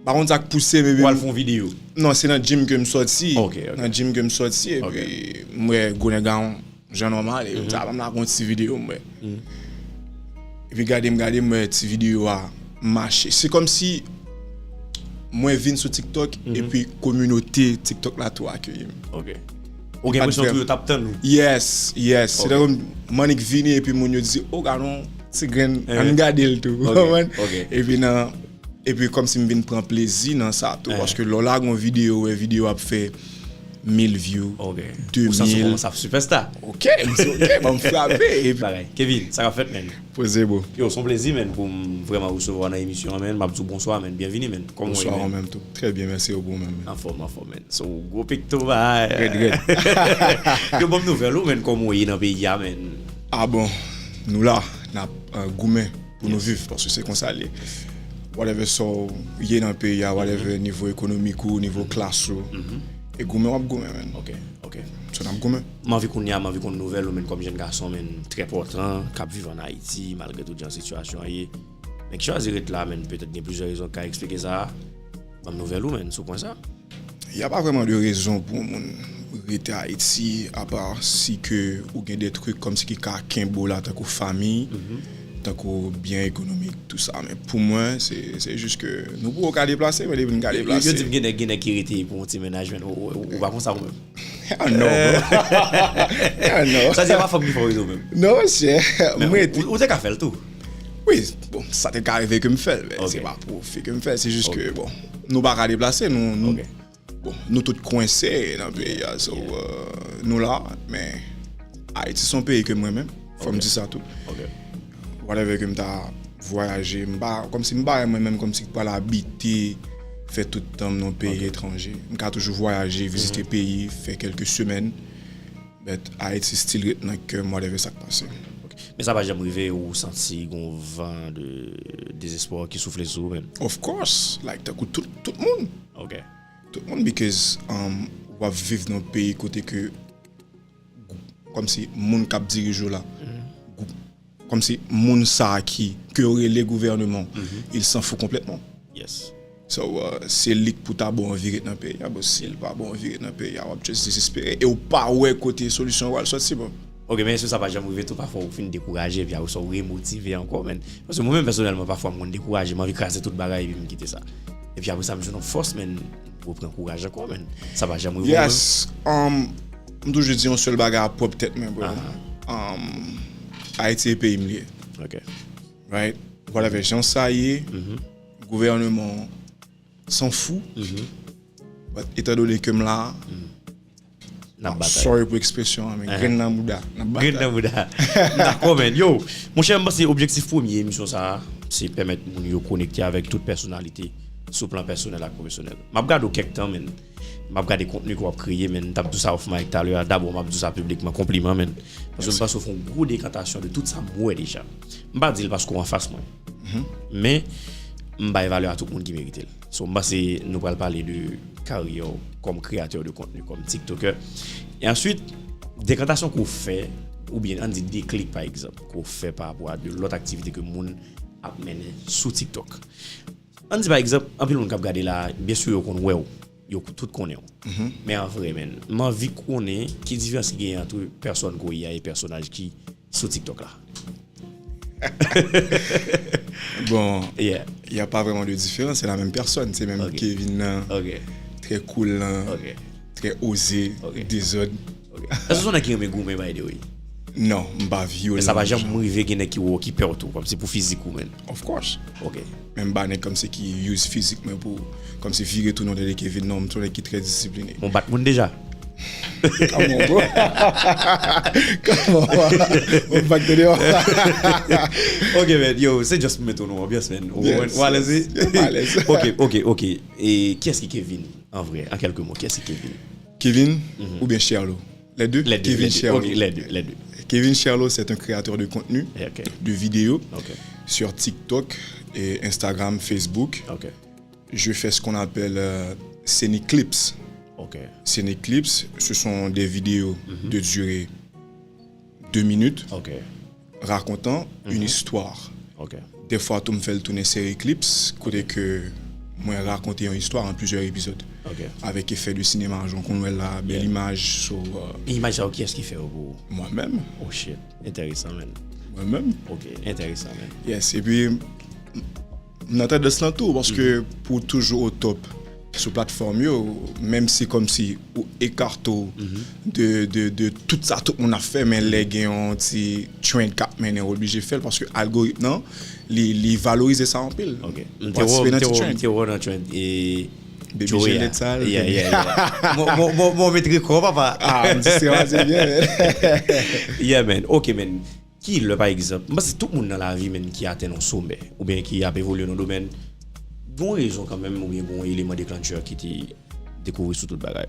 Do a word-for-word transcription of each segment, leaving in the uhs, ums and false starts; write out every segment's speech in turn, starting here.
pa konn sa k pouse m, epi Ou al fè yon videyo. Non, se nan gym ke m sòti. Ok, ok. Nan gym ke m sòti, epi m wè gwo nèg a yon jan nòmal, e m di, "Ah, ban m lage yon ti videyo, m wè." Epi gade m, gade m, wè ti videyo a mache. Se kòmsi mwen vin sou TikTok, epi kominote TikTok la tou akeyi m. Ok. Ou gen Pa t enpresyon vrè- tou yo t ap tann ou. Yes, yes. Se Ok. tankou m annik vini, epi moun yo di, "O, gad yon ti grenn, Eh. Ann gade l tou." Ok, Konprann? Ok. Epi nan, epi kòmsi m vin pran plezi nan sa tou, Eh. Paske lè w lage yon videyo, wè videyo ap fè mil view, Ok. de Ou santi mil. Kòman sa superstar. Ok, m di, "Ok, ban m frape." Epi Bagay. Kevin, sa k ap fèt, menn? Poze, bro. Yo, se yon plezi, menn, pou m vrèman resevwa nan emisyon an, menn. M ap di w bonswa, menn. Byenvini, menn. Kòman w ye, Bonswa, menn? Ou menm tou. Trè byen, mèsi, ou menm, menn. Anfòm, anfòm, menn. So, gwo pik tou, bay. Red, red. Yo ban m nouvèl ou, menn, kòman w ye nan peyi a, menn? Ah bon, nou la, n ap euh, goumen pou nou viv, paske se konsa l ye. Whatever sa w ye nan peyi a, whatever nivo ekonomik ou, nivo klas ou, e goumen w ap goumen, menn. Ok, ok. So n ap goumen. M anvi kounye a, m anvi konn nouvèl ou, menn, kòm jèn gason, menn, trè pòtan, k ap viv ann Ayiti, malgre tout jan sitiyasyon an ye. Men ki chwazi ret la, menn, petèt gen plizyè rezon k ka eksplike sa. Ban m nouvèl ou, menn, sou pwen sa. Y a pa vrèman de rezon pou yon moun rete Ayiti, apa si ke ou gen de trik kòmsi ki ka kenbe w la tankou fanmi, tankou byen ekonomik, tou sa. Men pou mwen, se se jis ke nou poko ka deplase, men depi n ka Yo, yo deplase. Di m gen nèg, gen nèg ki rete pou yon ti mennaj, menn. Ou, ou, ou pa konsa ou menm? Ah non, bro. Ah non. Sa di pa fanm ki fè w rete ou menm. Non, monchè. Men M ou, rete. Ou, ou te ka fè l tou. Wi, bon, sa te ka rive ke m fè l, men Ok. Se pa pou fi ke m fè, se jis Ok. ke, bon, nou pa ka deplase, nou, nou, Ok. bon, nou tout kwense nan peyi a, so, euh, nou la, men Ayiti se yon peyi ke mwen menm, fò m Ok. di sa tou. Ok. Whatever ke m ta vwayaje, m pa, kòmsi m pa mwen menm, kòmsi k pral abite, fè tout tan m nan peyi etranje. M ka toujou vwayaje, vizite peyi, fè kèlke semèn, but Ayiti still ret nan kè m, whatever sa k pase. Ok. Men sa pa janm rive ou santi gon van de dezespwa ki soufle sou ou menm? Of course, like, tankou tout, tout moun. Ok. Tout moun, because um, w ap viv nan peyi kote ke, kòmsi moun k ap dirije w la, gou- kòmsi moun sa a ki, ke yo rele gouvènman, il s'en fout complètement. Yes. So, uh, se li k pou ta bon anvi ret nan peyi a, bon, si l pa bon anvi ret nan peyi a, w ap just dezespere. E w pa wè kote solisyon an pral sòti, bro. Ok, men èske sa pa janm rive tou pafwa ou fin dekouraje, epi apre sa ou remotive ankò, menn? Paske mwen menm pèsonèlman, pafwa m konn dekouraje, m anvi kraze tout bagay, epi m kite sa. Epi apre sa, m jwenn yon fòs, menn, m repran kouraj ankò, menn. Sa pa janm rive ou menm? Yes, um, m toujou di yon sèl bagay a pwòp tèt mwen, bro. Um, Ayiti e peyi m li ye. Ok. Right? Whatever jan sa ye, gouvènman s'en fout. But etan done ke m la, N ap batay. Sorry pou ekspresyon an, men grenn nan bouda. N ap batay. Grenn nan bouda. Dakò, menn. Yo, monchè, m panse objektif premye emisyon sa a, se pèmèt moun yo konekte avèk tout pèsonalite sou plan pèsonèl ak pwofesyonèl. M ap gade w kèk tan, menn. M ap gade kontni ke w ap kreye, menn. M t ap di w sa off mic talè a. Dabò, m ap di w sa piblikman, konpliman, menn. Paske m panse w fè yon gwo dekantasyon de tout sa m wè deja. M pa di l paske w anfas mwen. Men, m bay valè a tout moun ki merite l. So, m panse nou pral pale de karyè w kòm kreyatè de kontni, kòm TikToker. E answit, dekantasyon ke w fè, oubyen ann di deklik pa egzanp, ke w fè pa rapò a de lòt aktivite ke moun ap mennen sou TikTok. Ann di pa egzanp, anpil moun k ap gade la, byen si yo konn wè w, yo tout konnen w. Men an vrè, menn, m anvi konnen ki diferans ki genyen ant pèsòn ke w ye a e pèsonaj ki sou TikTok la. Bon, Yeah. y a pas vraiment de différence, c'est la même personne, se menm Ok. Kevin nan, Ok. trè cool nan, Ok. trè oze, Ok. dezòd. Ok. Èske w se yon nèg ki renmen goumen, by the way? Non, m pa vyolan. Men sa pa janm rive gen nèg ki wè w ki pè w tou, kòmsi pou fizik ou, menn. Of course. Ok. Men m pa nèg kòmsi ki use fizik mwen pou, kòmsi vire tounen w tande Kevin, non, m se yon nèg ki trè disipline. Ou bat moun deja? Come on, bro. Come on. Ou bat de deyò. Ok, man. Yo, se just pou mete w nan anbyans, man. Ou Yes, ou alèz, yes. wi? M alèz. Ok, ok, ok. E kiyès ki Kevin, an vrè? An kèlke mo, kiyès ki Kevin? Kevin oubyen Sherlo? Les deux? Les deux, Kevin les deux. Sherlo. Ok, les deux, les deux. Kevin Sherlo, c'est un créateur de contenu, Ok. de vidéos Ok. sur TikTok et Instagram, Facebook. Ok. Je fais ce qu'on appelle euh, scénic clips. Ok. Scénic clips, ce sont des vidéos de durée deux minutes Ok. racontant une histoire. Ok. Dèfwa tou m fè l tounen seri clips, kote ke mwen rakonte yon istwa an plizyè epizòd. Ok. Avèk efè de sinema, jan w konn wè la, bèl imaj, so, euh, Imaj sa yo, kiyès ki fè yo pou ou? Mwen menm, Oh shit. Enteresan, man. Mwen menm. Ok, enteresan, man. Yes, epi m nan tandans lan tou, paske pou toujou o top sou platfòm yo, menm si kòmsi ou ekate w de, de, de tout sa tout moun ap fè, men lè gen yon ti trend k ap mennen, ou oblije fè l, paske algoritm nan, li, li valorize sa anpil. Ok. Ou M te wè, patisipe m nan te ti wè, trend. M te wè nan trend. E Baby Joey, Jeanette sa, yeah, yeah, yeah. Mwen, mwen, mwen, mwen met rekò, papa. Ah, m di se pa se byen, men. Yeah, man. Ok, man. Ki lè, pa egzanp, m panse tout moun nan lavi, man, ki atenn yon somè, oubyen ki ap evolye nan domèn, gon rezon kanmenm, oubyen gon eleman deklanchè ki te dekouvri sou tout bagay.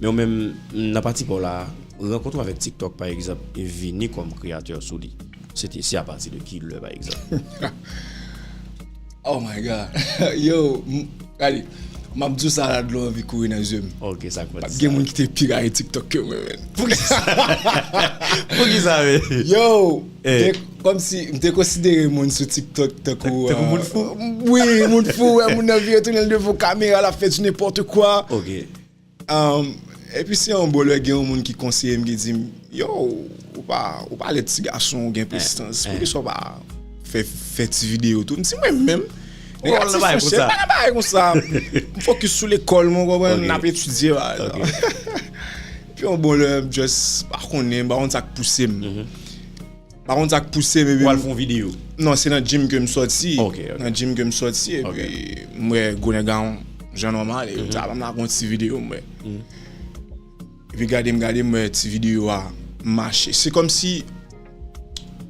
Men ou menm, nan pati pa w la, rankontre avèk TikTok, pa egzanp, e vini kòm kreyatè sou li. Se te, se apati de ki lè, pa egzanp? Oh my God. Yo, m- gade, m ap di w sa la, dlo anvi kouri nan zye m. Ok, sa k fè Pa di t gen sa. Moun ki te pi rayi TikTok ke mwen, men. Pou ki sa? Pou ki sa, men? Yo, Eh. m te- kòmsi m te konsidere moun sou TikTok tankou Tankou moun euh, fou? Wi, moun fou, wè moun nan vire tounen l devan kamera, l ap fè di nenpòt kwa. Ok. Um, epi se yon bon lè gen yon moun ki konseye m, ki di m, yo, ou pa, ou pa lè ti gason, ou gen prestans. eh. Poukisa w pa fè, fè ti videyo tou? M di mwen menm. Ou pa nan bagay konsa. Pa nan bagay konsa. M fokis sou lekòl, mwen, konprann, Ok. N ap etidye, pa egzanp. Epi yon bon lè, m just, pa konnen, m pa konn sa k pouse m. Pa konn sa k pouse m, epi Ou al fè yon videyo. Non, se nan gym ke m sòti. Ok, ok. Nan gym ke m sòti, epi m wè gwo nèg la, jan nòmal, e m di, a, ban m lage yon ti videyo, m wè. Epi gade m, gade m, wè ti videyo a mache. Se kòmsi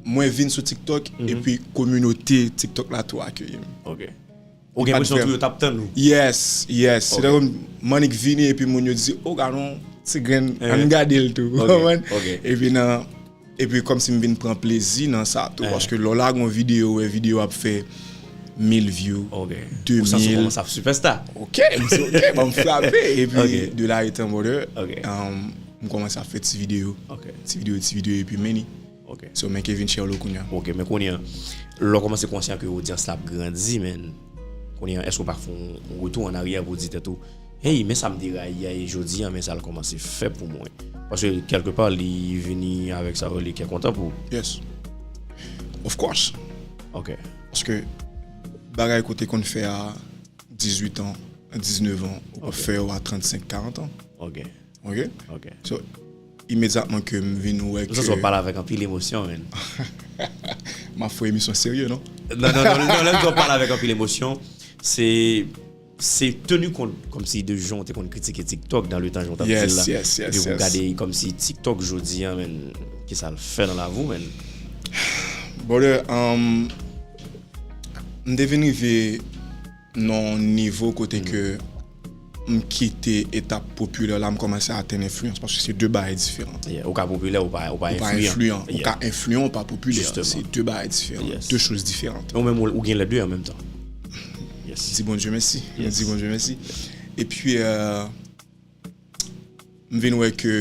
mwen vin sou TikTok, epi kominote TikTok la tou akeyi m. Ok. Ou gen enpresyon tou yo t ap tann ou? Yes, yes. Se Ok. Tankou m annik vini, epi moun yo di, o, gade yon ti grenn, Eh. ann gade l tou. Ok, Konprann? Ok. Epi nan, epi kòmsi m vin pran plezi nan sa tou, Eh. Paske lè w lage yon videyo, wè videyo ap fè mil view, Ok. de Ou santi ou mil. kòmanse ap sipèsta. Ok, m di, ok, ban m frape. Epi, Ok. de la etan, brother, um, m kòmanse ap fè ti videyo. Ok. Ti videyo, ti videyo, epi many. Ok. So, men Kevin Sherlo kounye a. Ok, men kounye a, lè w kòmanse konsyan ke odyans la ap grandi, men kounye a, èske w pa fè yon retou an aryè pou w di tèt ou, hey, men sa m te rayi a, e jodi a, men sa l kòmanse fè pou mwen? Paske, kèlkepa, li vini avèk sa yo, li kè kontan pou ou. Yes. Of course. Ok. Paske bagay ke w te konn fè a dizuit an, diznèf an, ou p ap fè yo a trannsenk, karant an. Ok. Ok? Ok. So, imedyatman ke m vin wè Ou ke santi w ap pale avèk anpil emosyon, men. M ap fè emisyon serye, non? Non, non, non, non, lè m di w ap pale avèk anpil emosyon, se, se teni kont kòmsi de jan w te konn kritike TikTok dans le temps jan w t ap di l la. Yes, yes, yes, Epi pou yes. Gade kòmsi TikTok jodi a, men, ki sa l fè nan lavi w, men. Brother, um, m te vin rive nan yon nivo kote ke m kite etap popilè la, m kòmanse atenn enfliyans, paske se de bagay diferan. Yeah, ou ka popilè, ou pa, ou pa Ou pa enfliyan. enfliyan. Ou Yeah. Ka enfliyan, ou pa popilè. Justement. Se de bagay diferan. Yes. De choz diferan. Men ou menm, ou, ou gen lè de an menm tan. Yes. Di Bondye mèsi. Yes. Di Bondye mèsi. Epi, euh, m vin wè ke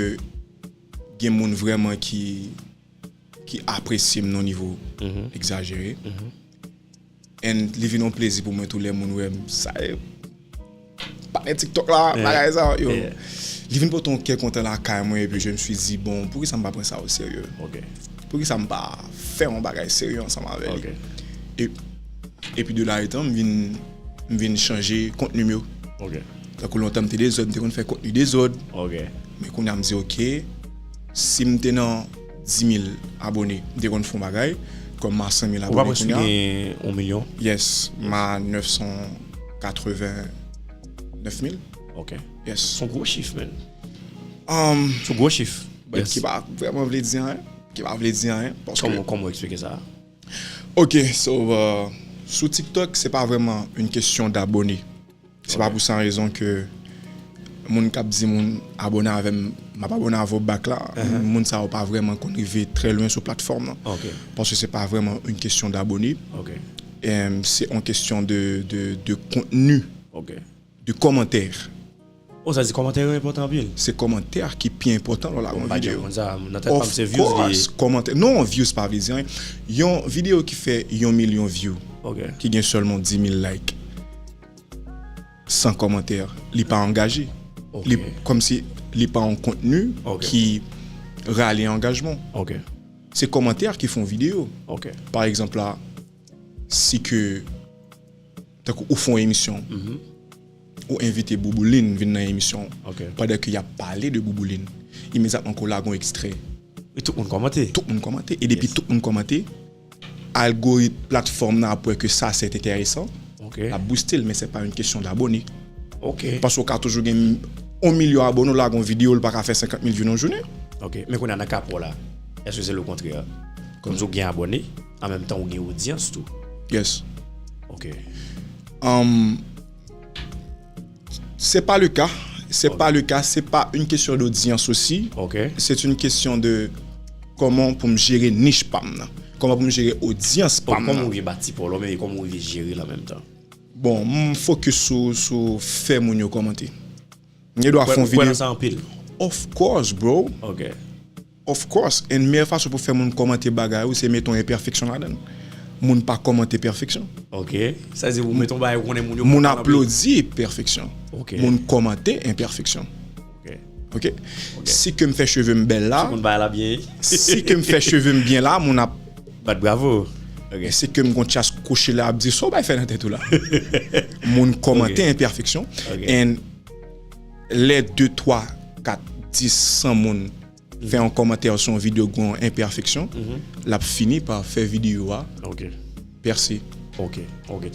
gen moun vrèman ki, ki apresye m nan nivo Mhm. egzajere. Mhm. And li vin yon plezi pou mwen tou lè moun wè m. Sa e patnè TikTok la, Yeah. bagay sa yo. Yeah. Li vin pote yon kè kontan lakay mwen, epi je me suis dit, bon, poukisa m pa pran sa o serye? Ok. Poukisa m pa fè yon bagay serye ansanm avè li? Ok. E, epi de la etan, m vin, m vin chanje kontni m yo. Ok. Tankou lontan m te dezòd, m te konn fè kontni dezòd. Ok. Men kounye a m di, ok, si m te nan dis mil abone, m te konn fè yon bagay, kòm m a san mil Ou pa abone prèske kounye a. Gen yon milyon? Yes, m a nèf san katreven nèf mil. Ok. Yes. Se yon gwo chif, man. Um, Se yon gwo chif. But Yes. Ki pa vrèman vle di anyen. Ki pa vle di anyen. Paske Kòman, kòman w eksplike sa? Ok, so, uh, sou TikTok, se pa vrèman yon kesyon dabone. Se pa pou sa rezon ke moun k ap di moun abone avè m, m ap abone avè w back la. Moun sa yo pa vrèman konn rive trè lwen sou platfòm nan. Ok. Paske se pa vrèman yon kesyon dabone. Ok. Em, se yon kesyon de, de, de kontni, Ok. de kòmantè. Oh, sa di kòmantè yo enpòtan anpil. Se kòmantè ki pi enpòtan lè w lage yon videyo. Nan tèt pa m se views li ye. Kòmantè. Non, views pa vle di anyen. Yon videyo ki fè yon milyon view, Ok. Ki gen sèlman dis mil like. san kòmantè, li pa angaje. Ok. Li, kòmsi li pa yon kontni Ok. ki rale angajman. Ok. Se kòmantè ki fè yon videyo. Ok. Pa egzanp la, si ke, tankou ou fè yon emisyon, ou envite Bouboulin vin nan emisyon, Ok. pandan ke y ap pale de Bouboulin, imedyatman ke w lage yon ekstrè, E tout moun kòmante. tout moun kòmante. E depi tout moun kòmante, algoritm platfòm nan ap wè ke sa se enteresan, Ok. l ap booste l, men se pa yon kesyon dabone. Ok. Paske w ka toujou gen yon milyon abone, w lage yon videyo, l pa ka fè senkant mil view nan jounen. Ok. Men kounye a nan ka pa w la, èske se lekontrè? Kòmsi w gen abone, an menm tan ou gen odyans tou. Yes. Ok. Um, c'est pas le cas. C'est pas le cas. C'est pas une question d'audience aussi. Ok. C'est une question de kòman pou m jere nich pa m nan. Kòman pou m jere odyans pa m Kòman nan. Ou rive bati pa w la, men kòman ou rive jere l an menm tan? Bon, m focus sou, sou fè moun yo kòmante. M gen dwa fè yon Ou kwè videyo. Nan sa anpil? Of course, bro. Ok. Of course. And meyè fason pou fè moun kòmante bagay ou, se mete yon enpèfeksyon ladan l. Moun pa kòmante pèfeksyon. Ok. Sa di ou mete yon bagay ou konnen moun yo Moun kontan anpil. Aplodi pèfeksyon. Ok. Moun kòmante enpèfeksyon. Ok. Ok? Si ke m fè cheve m bèl la, Moun bagay la byen. si ke m fè cheve m byen la, moun ap Bat bravo. Ok. si ke m gon chas kouche la ap di sa w bay fè nan tèt ou la. Moun kòmante enpèfeksyon. Ok. And lè de, twa, kat, dis, san moun fè yon kòmantè sou yon videyo gon enpèfeksyon, l ap fini pa fè videyo a Ok. pèse. Ok. Ok.